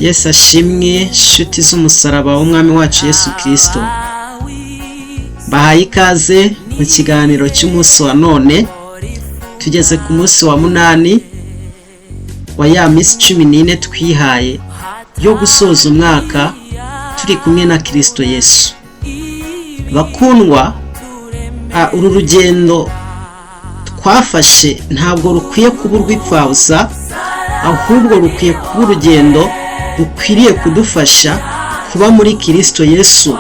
Yesu ashimwe, nshuti z'umusaraba w'Umwami wacu Yesu Kirisito. Bahaye ikaze mu kiganiro cy'umunsi wa none. Tugeze ku munsi wa 8 wa ya minsi 14 twihaye yo gusoza umwaka turi kumwe na Kirisito Yesu. Bakundwa, uru rugendo twafashe ntabwo rukwiye kuba urw'ipfabusa, ahubwo rukwiye kuba urugendo rukwiriye kudufasha kuba muri Kirisito Yesu,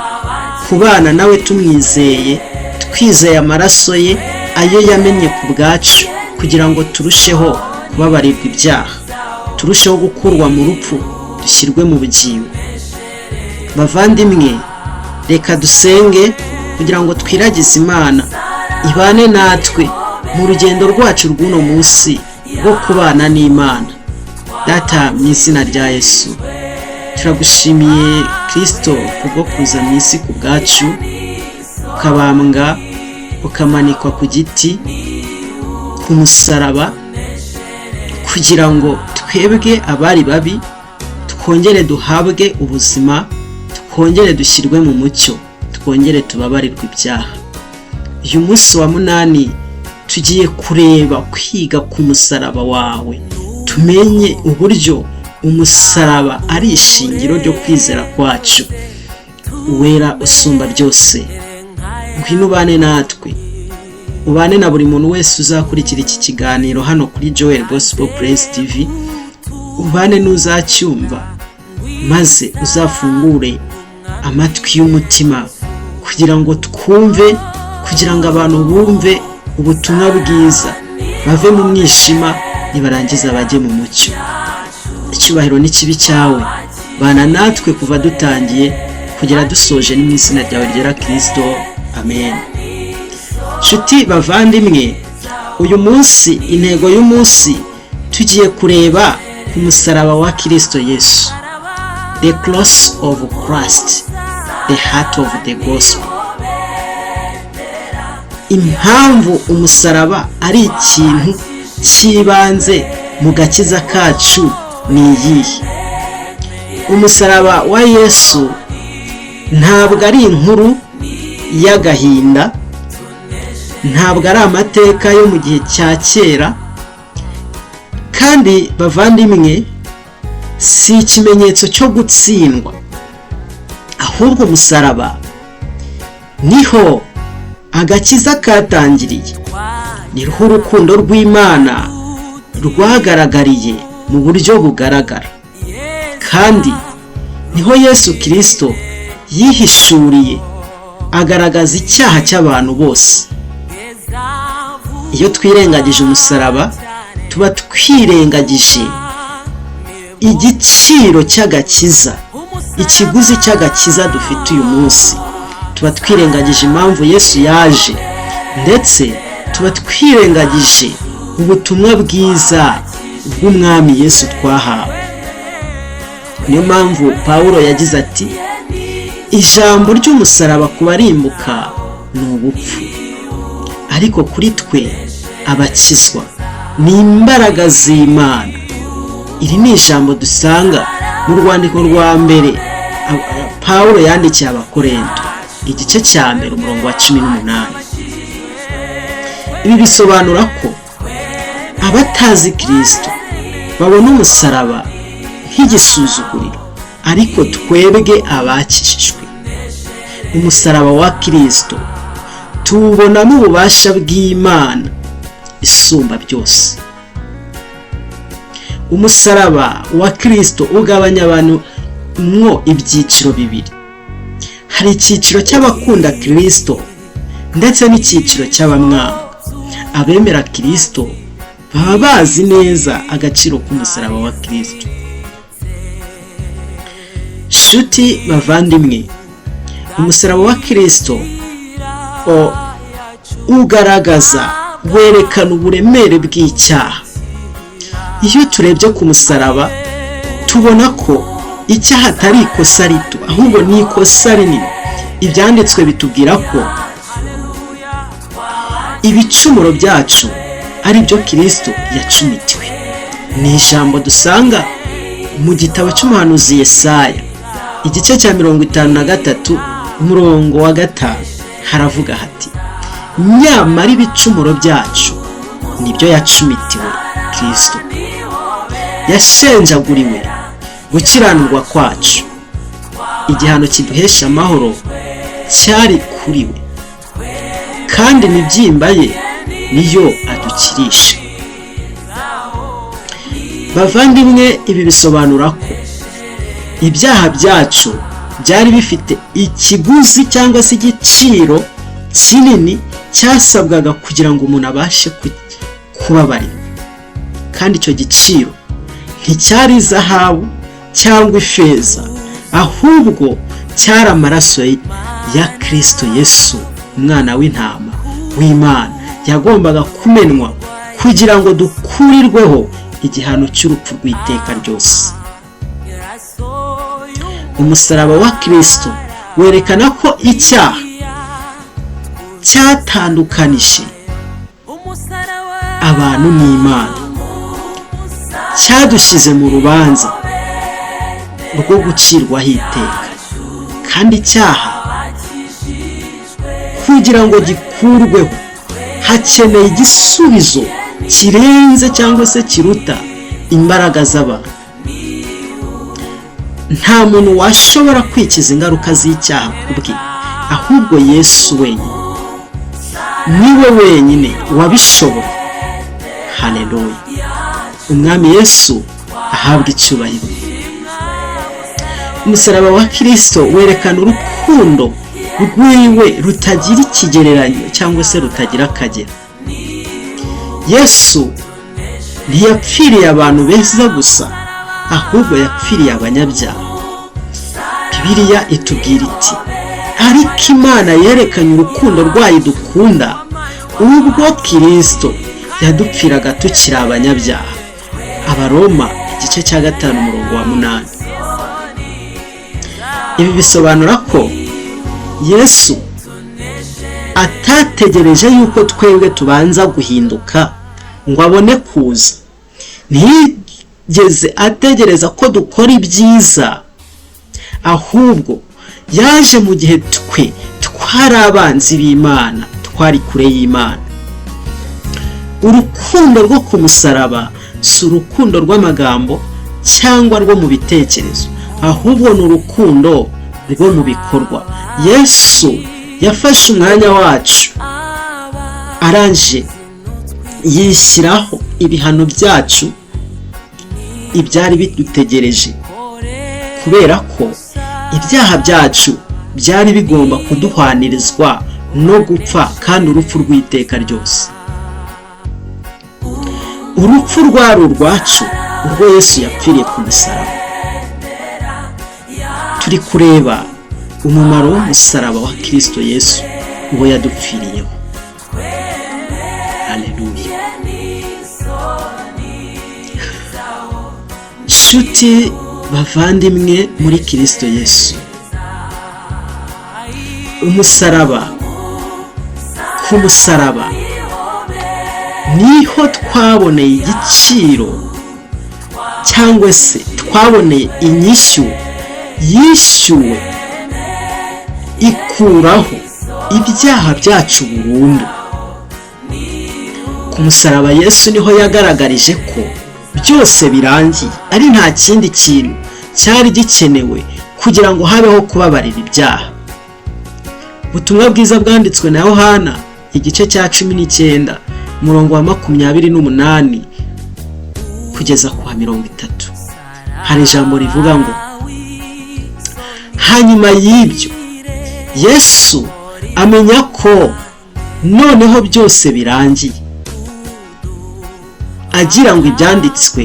kubana nawe tumwizeye, twizeye amaraso ye ayo yamennye ku bwacu, kugira ngo turusheho kubabarirwa ibyaha, turusheho gukurwa mu rupfu dushyirwe mu bugingo. Bavandimwe, reka dusenge kugira ngo twiragize Imana ibane natwe mu rugendo rwacu rw'uno munsi rwo kubana n'Imana. Data, mu izina rya Yesu, turagushimiye Kirisito kubwo kuza mu isi ku bwacu, ukabambwa, ukamanikwa ku giti ku musaraba, kugira ngo twebwe abari babi twongere duhabwe ubuzima, twongere dushyirwe mu mucyo, twongere tubabarirwe ibyaha. Uyu munsi wa 8 tugiye kureba, kwiga ku musaraba wawe, tumenye uburyo umusaraba ari ishingiro ryo kwizera kwacu. Uwera usumba byose, ngwino ubane natwe, ubane na buri muntu wese uzakurikira iki kiganiro hano kuri Joel Gospel Praise TV, ubane n'uzacyumva, maze uzafungure amatwi y'umutima kugira ngo twumve, kugira ngo abantu bumve ubutumwa bwiza, bave mu mwijima, nibarangiza bajye mu mucyo. Icyubahiro n'ikibe cyawe. Bana natwe kuva dutangiye kugera dusoje, ni mu izina ryawe ryera Kirisito, amen. Nshuti bavandimwe, uyu munsi, intego y'umunsi, tugiye kureba ku musaraba wa Kirisito Yesu, the cross of Christ, the heart of the gospel. Impamvu umusaraba ari ikintu cy'ibanze mu gakiza kacu ni iyihe? Umusaraba wa Yesu ntabwo ari inkuru y'agahinda, ntabwo ari amateka yo mu gihe cya kera, kandi bavandimwe, si ikimenyetso cyo gutsindwa. Ahubwo umusaraba niho agakiza katangiriye, niho urukundo rw'Imana rwagaragariye mu buryo bugaragara, kandi niho Yesu Kirisito yihishuriye, agaragaza icyaha cy'abantu bose. Iyo twirengagije umusaraba, tuba twirengagije igiciro cy'agakiza, ikiguzi cy'agakiza dufite uyu munsi. Tuba twirengagije impamvu Yesu yaje, ndetse tuba twirengagije ubutumwa bwiza bw'Umwami Yesu twahawe. Niyo mpamvu Paul yagize ati: "Ijambo ry'umusaraba ku barimbuka ni ubupfu, ariko kuri twe abakizwa ni imbaraga z'Imana." Iri ni ijambo dusanga mu rwandiko rwa mbere Paul yandikiye Abakorento, igice cya 1, umurongo wa 18. Ibi bisobanura ko abatazi Kirisito babona umusaraba nk'igisuzuguriro, ariko twebwe abakijijwe, umusaraba wa Kirisito tuwubonamo ububasha bw'Imana isumba byose. Umusaraba wa Kirisito ugabanya abantu mwo ibyiciro bibiri: hari icyiciro cy'abakunda Kirisito ndetse n'icyiciro cy'abamwanga. Abemera Kirisito baba bazi neza agaciro k'umusaraba wa Kirisito. Shuti bavandimwe, umusaraba wa Kirisito ugaragaza, werekana uburemere bw'icyaha. Iyo turebye ku musaraba, tubona ko icyaha atari ikosa rito, ahubwo ni ikosa rinini. Ibyanditswe bitubwira ko ibicumuro byacu ari byo Kirisito yacumitiwe. Ni ijambo dusanga Mu gitabo cy'umuhanuzi Yesaya, igice cya 53, umurongo wa 5, haravuga hati: "Nyamara ibicumuro byacu nibyo yacumitiwe Kirisito, yashenjaguriwe gukiranirwa kwacu, igihano kiduhesha amahoro cyari kuri we, kandi imibyimba ye niyo adukirisha." Bavandimwe, ibi bisobanura ko ibyaha byacu byari bifite ikiguzi cyangwa se igiciro kinini cyasabwaga kugira ngo umuntu abashe kubabarira, kandi icyo giciro nticyari izahabu cyangwa ifeza, ahubwo cyari amaraso ya Kirisito Yesu, umwana w'intama w'Imana, yagombaga kumenwa kugira ngo dukurirweho igihano cy'urupfu rw'iteka ryose. Umusaraba wa Kirisito werekana ko icyaha cyatandukanije abantu n'Imana, cyadushyize mu rubanza rwo gucirwaho iteka, kandi icyaha kugira ngo gikurweho hakeneye igisubizo kirenze cyangwa se kiruta imbaraga z'abantu. Nta muntu washobora kwikiza ingaruka z'icyaha ku bwe, ahubwo Yesu wenyine niwe wenyine wabishoboye. Haleluya! Umwami Yesu ahabwa icyubahiro. Umusaraba wa Kirisito werekana urukundo rwiwe rutagira ikigereranyo cyangwa se rutagira akagera. Yesu ntiyapfiriye abantu beza gusa, ahubwo yapfiriye abanyabyaha. Bibiliya itubwira iti: "Ariko Imana yerekanye urukundo rwayo dukunda ubwo Kirisito yadupfiraga tukiri abanyabyaha." Abaroma, igice cya 5, umurongo wa 8. Ibi bisobanura ko Yesu atategereje yuko twebwe tubanza guhinduka ngo abone kuza. Ntiyigeze ategereza ko dukora ibyiza, ahubwo yaje mu gihe twe twari abanzi b'Imana, twari kure y'Imana. Urukundo rwo ku musaraba si urukundo rw'amagambo cyangwa rwo mu bitekerezo, ahubwo ni urukundo rwo mu bikorwa. Yesu yafashe umwanya wacu, arangije yishyiraho ibihano byacu, ibyari bidutegereje, kubera ko ibyaha byacu byari bigomba kuduhwanirizwa no gupfa, kandi urupfu rw'iteka ryose. Urupfu rwari urwacu urwo Yesu yapfiriye ku musaraba. Turi kureba umumaro w'umusaraba wa Kirisito Yesu uwo yadupfiriyeho. Haleluya! Nshuti bavandimwe muri Kirisito Yesu, umusaraba, ku musaraba niho twaboneye igiciro cyangwa se twaboneye inyishyu yishyuwe ikuraho ibyaha byacu burundu. Ku musaraba Yesu niho yagaragarije ko byose birangiye, ari nta kindi kintu cyari gikenewe kugira ngo habeho kubabarira ibyaha. Ubutumwa bwiza bwanditswe na Yohana, igice cya 19, umurongo wa 28 kugeza ku wa 30, hari ijambo rivuga ngo: "Hanyuma y'ibyo Yesu amenya ko noneho byose birangiye, agira ngo ibyanditswe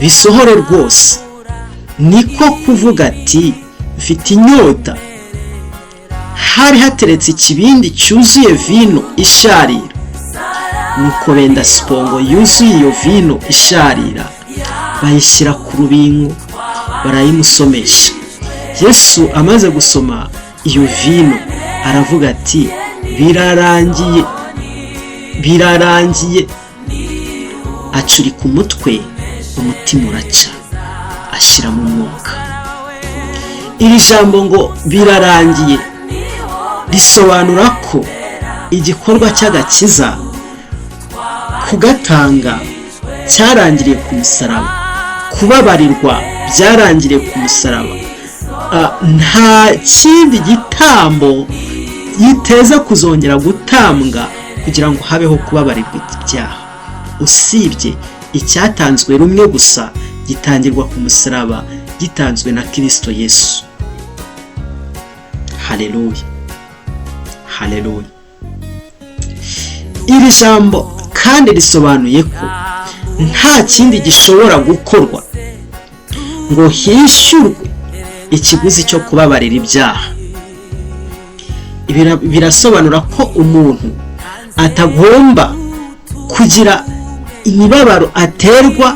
bisohore rwose, niko kuvuga ati: 'Mfite inyota.' Hari hateretse ikibindi cyuzuye vino isharira, nuko benda sipongo yuzuye iyo vino isharira, bayishyira ku rubingo, barayimusomesha. Yesu amaze gusoma iyo vino aravuga ati: 'Birarangiye, birarangiye.' Acurika umutwe, umutima uraca." Ashyira mu mwuka. Iri jambo ngo "birarangiye" risobanura ko igikorwa cy'agakiza, kugatanga, cyarangiriye ku musaraba. Kubabarirwa byarangiriye ku musaraba. Nta kindi gitambo giteza kuzongera gutambwa kugira ngo habeho kubabarirwa ibyaha, usibye icyatanzwe rumwe gusa, gitangirwa ku musaraba, gitanzwe na Kirisito Yesu. Haleluya, haleluya! Iri jambo kandi risobanuye ko nta kindi gishobora gukorwa ngo hishyurwe ikiguzi cyo kubabarira ibyaha. Birasobanura ko umuntu atagomba kugira imibabaro aterwa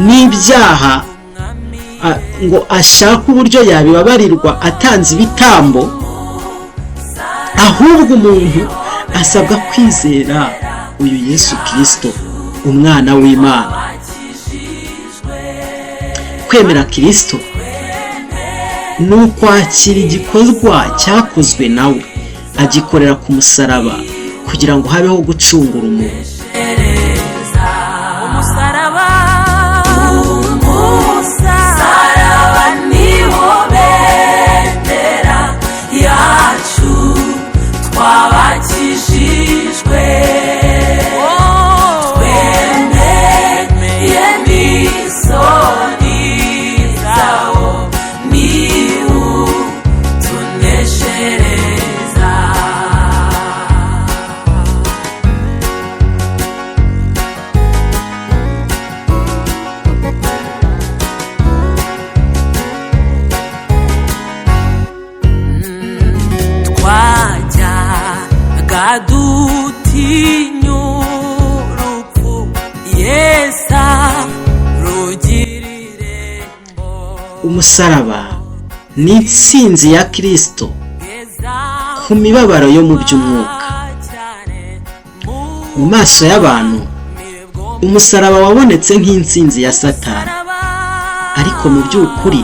n'ibyaha ngo ashake uburyo yabibabarirwa atanze ibitambo, ahubwo umuntu asabwa kwizera uyu Yesu Kirisito, umwana w'Imana. Kwemera Kirisito ni ukwakira igikorwa cyakozwe nawe, agikorera ku musaraba kugira ngo habeho gucungura umuntu. Umusaraba, umusaraba niwo bendera yacu, twabakijijwe, twemeye n'isoni zawo, niwo tuneshereza. Twajyaga dutinya urupfu, Yesu rugira irembo. Umusaraba ni intsinzi ya Kirisito ku mibabaro yo mu by'umwuka. Mu maso y'abantu, umusaraba wabonetse nk'intsinzi ya Satani, ariko mu by'ukuri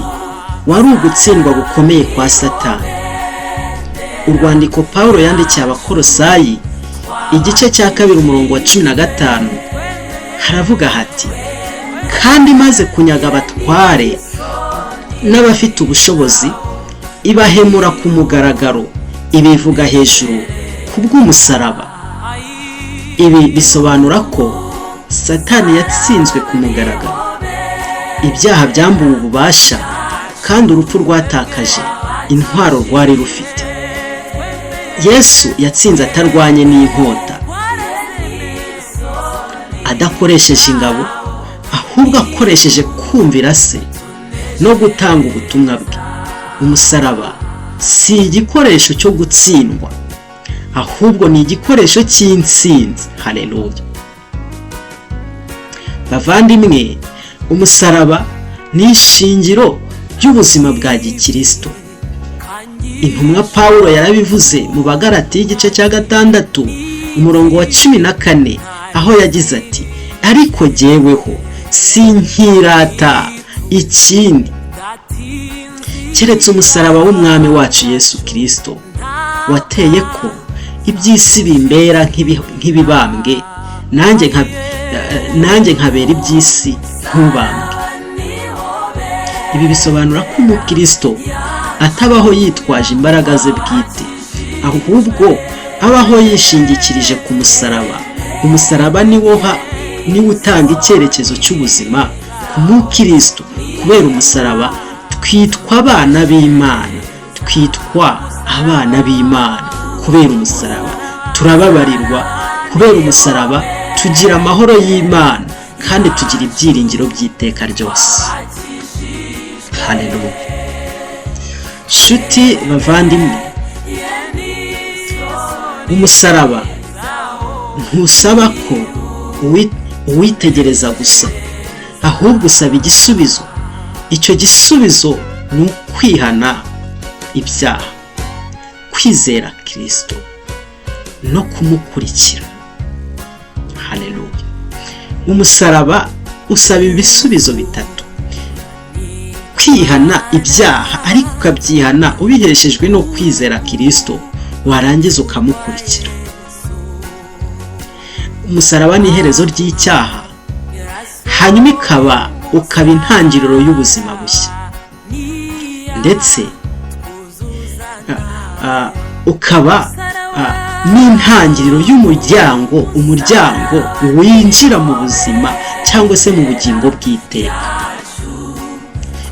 wari ugutsindwa gukomeye kwa Satani. Urwandiko Paul yandikiye Abakorosayi, igice cya 2, umurongo wa 15, haravuga hati: "Kandi maze kunyaga abatware n'abafite ubushobozi, ibahemura ku mugaragaro, ibivuga hejuru ku bw'umusaraba." Ibi bisobanura ko Satani yatsinzwe ku mugaragaro, ibyaha byambuwe ububasha, kandi urupfu rwatakaje intwaro rwari rufite. Yesu yatsinze atarwanye n'inkota, adakoresheje ingabo, ahubwo akoresheje kumvira Se no gutanga ubutumwa bwe. Umusaraba si igikoresho cyo gutsindwa, ahubwo ni igikoresho cy'intsinzi. Haleluya! Bavandimwe, umusaraba ni ishingiro ry'ubuzima bwa gikirisito. Intumwa Paul yarabivuze mu Bagarati, y'igice cya 6, umurongo wa 14, aho yagize ati: "Ariko jyeweho sinkirata ikindi keretse umusaraba w'Umwami wacu Yesu Kirisito, wateye ko iby'isi bimbera nk'ibibambwe, nanjye nkabera iby'isi nk'ubambwe." Ibi bisobanura ko umukristo atabaho yitwaje imbaraga ze bwite, ahubwo abaho yishingikirije ku musaraba. Umusaraba niwo utanga icyerekezo cy'ubuzima ku mukristo. Kubera umusaraba twitwa abana b'Imana, twitwa abana b'Imana. Kubera umusaraba turababarirwa, kubera umusaraba tugira amahoro y'Imana, kandi tugira ibyiringiro by'iteka ryose. Haleluya! Shuti bavandimwe, umusaraba ntusaba ko uwitegereza gusa, ahubwo usaba igisubizo. Icyo gisubizo ni ukwihana ibyaha, kwizera Kirisito no kumukurikira. Haleluya! Umusaraba usaba ibisubizo bitatu: Kwihana ibyaha, ariko ukabyihana ubiheshejwe no kwizera Kirisito, warangiza ukamukurikira. Umusaraba ni iherezo ry'icyaha, hanyuma ukaba intangiriro y'ubuzima bushya, ndetse ukaba n'intangiriro y'umuryango, umuryango winjira mu buzima cyangwa se mu bugingo bw'iteka.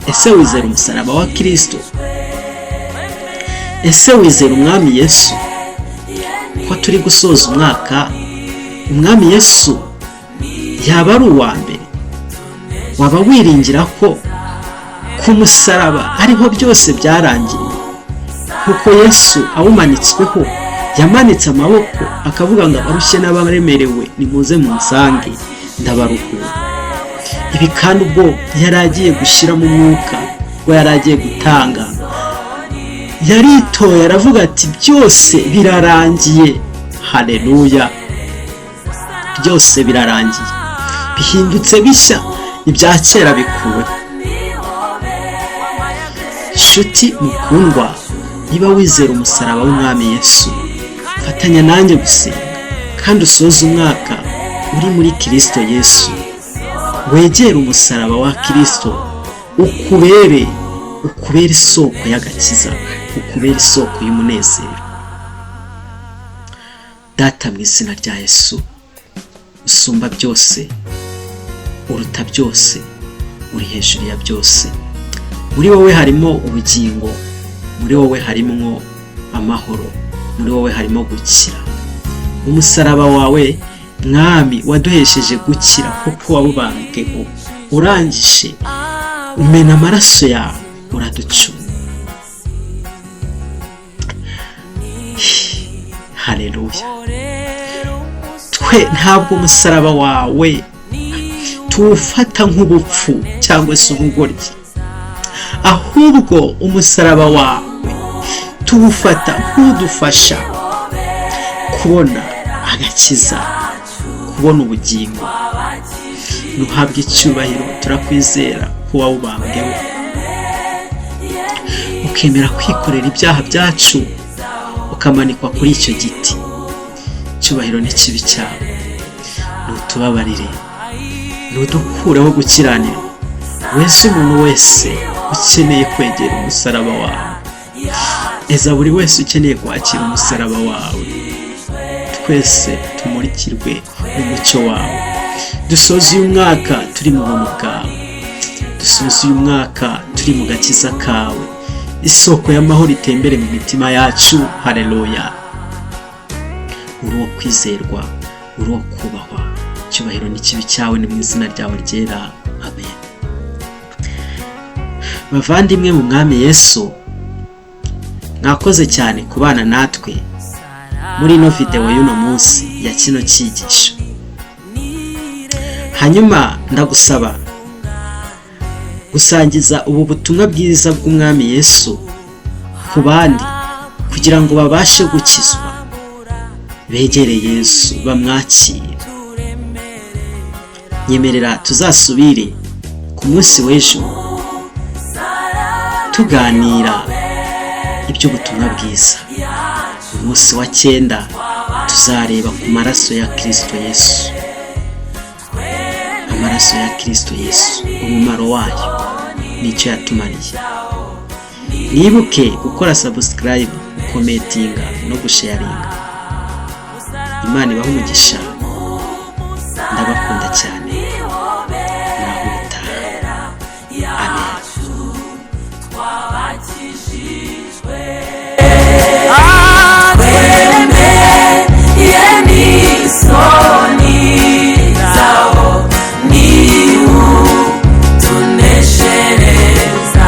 Ese wizera umusaraba wa Kirisito? Ese wizera Umwami Yesu? Ko turi gusoza umwaka, Umwami Yesu yaba ari uwa mbere? Waba wiringira ko ku musaraba ariho byose byarangiriye? Kuko Yesu awumanitsweho yamanitse amaboko akavuga ngo abarushye n'abaremerewe nimuze munsange ndabaruhura. Ibi kandi ubwo yari agiye gushyiramo umwuka, ubwo yari agiye gutanga, yaritoye aravuga ati byose birarangiye. Haleluya, byose birarangiye, bihindutse bishya, ibya kera bikuwe. Nshuti mukundwa, niba wizera umusaraba w'Umwami Yesu, fatanya nanjye gusenga kandi usoze umwaka uri muri Kirisito Yesu. Wegere umusaraba wa Kirisito, ukubere isoko y'agakiza, ukubere isoko y'umunezero. Data, mu izina rya Yesu, usumba byose, uruta byose, uri hejuru ya byose. Muri wowe harimo ubugingo, muri wowe harimo amahoro, muri wowe harimo gukira. Umusaraba wawe Mwami waduhesheje gukira, kuko wawubambweho urangije umena amaraso yawe uraducunga. Haleluya. Twe ntabwo umusaraba wawe tuwufata nk'ubupfu cyangwa se ubugoryi, ahubwo umusaraba wawe tuwufata nk'udufasha kubona agakiza, kubona ubugingo. Ntuhabwe icyubahiro, turakwizera ko wawubambweho ukemera kwikorera ibyaha byacu, ukamanikwa kuri icyo giti. Icyubahiro ni kibi cyawe, ntutubabarire, ntudukureho gukiranirwa. Wese umuntu wese ukeneye kwegera umusaraba wawe, eza buri wese ukeneye kwakira umusaraba wawe, twese tumurikirwe n'umucyo wawe. Dusoze uyu mwaka turi mu buntu bwawe, dusoze uyu mwaka turi mu gakiza kawe, isoko y'amahoro itembere mu mitima yacu. Haleluya. Uri uwo kwizerwa, uri uwo kubahwa. Icyubahiro ni kibi cyawe, ni mu izina ryawe ryera, amen. Bavandimwe mu Mwami Yesu, mwakoze cyane kubana natwe muri ino videwo y'uno munsi ya kino cyigisho. Hanyuma ndagusaba gusangiza ubu butumwa bwiza bw'Umwami Yesu ku bandi, kugira ngo babashe gukizwa, begere Yesu bamwakire. Nyemerera tuzasubire ku munsi w'ejo tuganira iby'ubutumwa bwiza. Umunsi wa 9 tuzareba ku maraso ya Kirisito Yesu, amaraso ya Kirisito Yesu, umumaro wayo n'icyo yatumariye. Nibuke gukora subscribe, gukomentinga no gusharinga. Imana ibahe umugisha, ndabakunda cyane. Naho ubutaha. Amen. Twemeye n'isoni zawo, niwutuneshereza.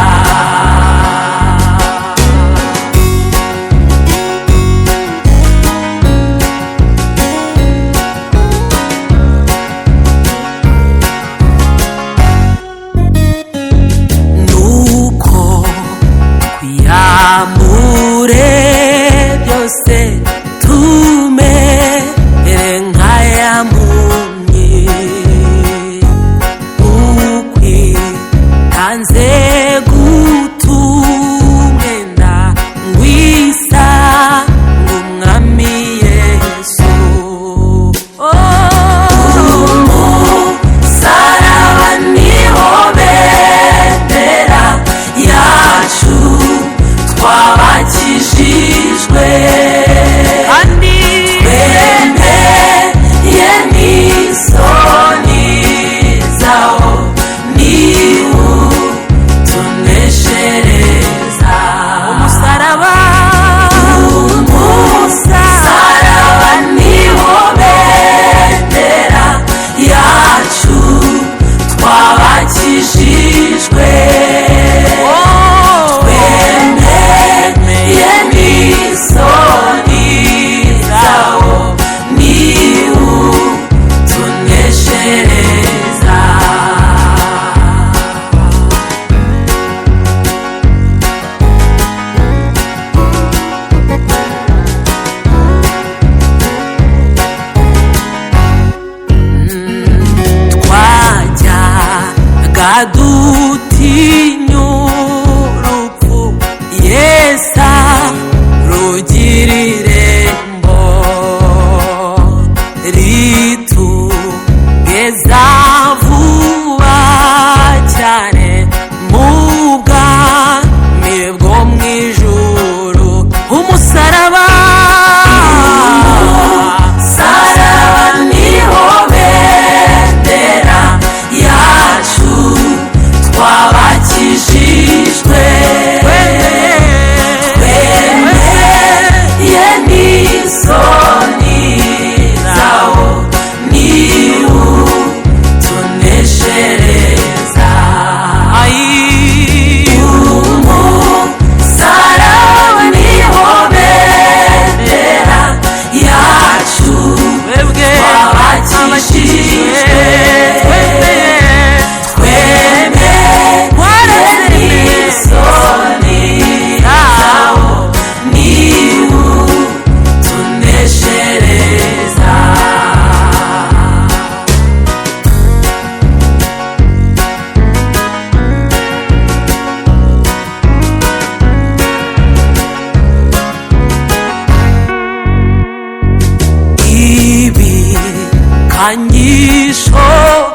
Ibikangisho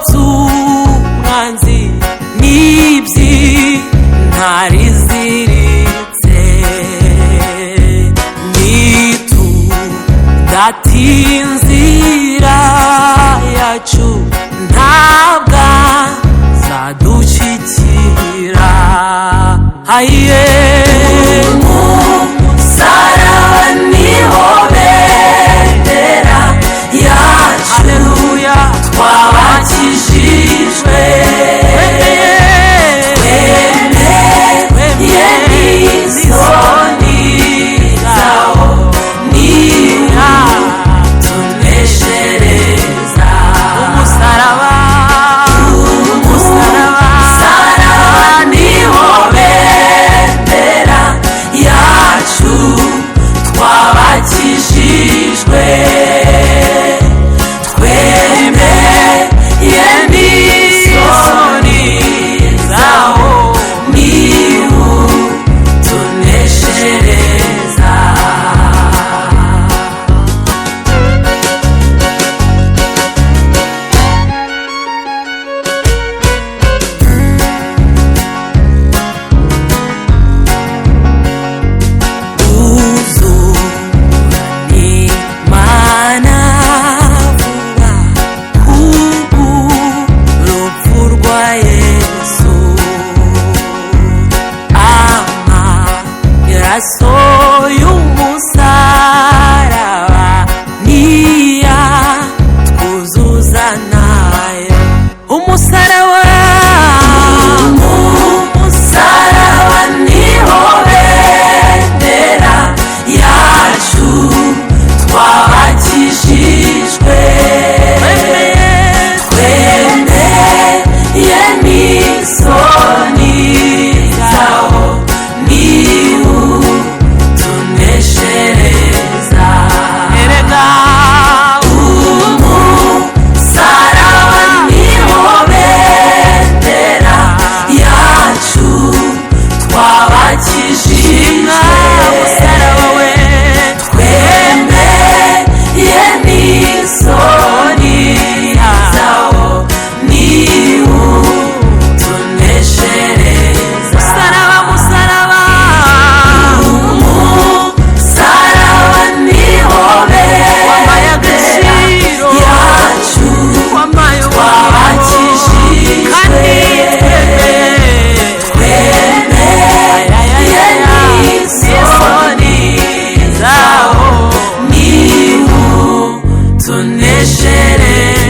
by'umwanzi n'iby'intare ziritse, nitudatinza inzira yacu, ntabwo azadushyikira. Haye, Umusaraba niwo bendera yacu. Haleluya. Twabakijijwe, twemeye n'isoni zawo, niwo tuneshereza. Umusaraba, umusaraba. Umusaraba niwo bendera yacu, twabakijijwe, twemeye n'isoni zawo, niwo tuneshereza. Uzura n'Imana vuba kubw'urupfu rwa Yesu, amaraso y'umusaraba niya twuzuza nayo. Umusaraba, Umusaraba niwo bendera yacu, twabakijijwe, twemeye n'isoni zawo, niwo tuneshereza. Erega Umusaraba niwo bendera yacu, twabakijijwe, musaraba we, twemeye n'isoni zawo, niwo tuneshereza. Musaraba, musaraba. Umusaraba niwo Wampaye bendera agaciro, yacu, wampaye twabakijijwe, kandi twemeye, twemeye n'isoni zawo, niwo tuneshereza.